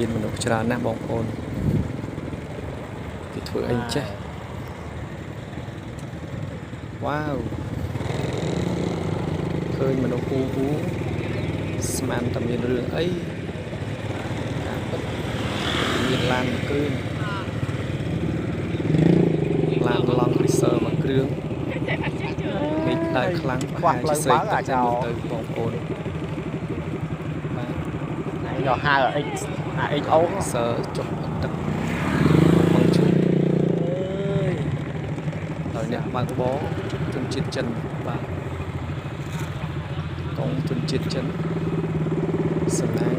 មានមនុស្សច្រើនណាស់បងប្អូនគេធ្វើអីចេះវ៉ាវឃើញមនុស្សអ៊ូអ៊ូស្មានតែមានរឿងអីការពិតមានឡានមួយគ្រឿងឡាន Land Cruiser មួយគ្រឿងមេឃក្តៅខ្លាំងប្រហែលជាស្រេកទឹកតែមើលទៅបងប្អូនបាទ យកហៅ X អា XO សើចុះអត់ទឹកបងជួយដោយអ្នកបើកបរជនជាតិចិនបាទកងជនជាតិចិនសំណាង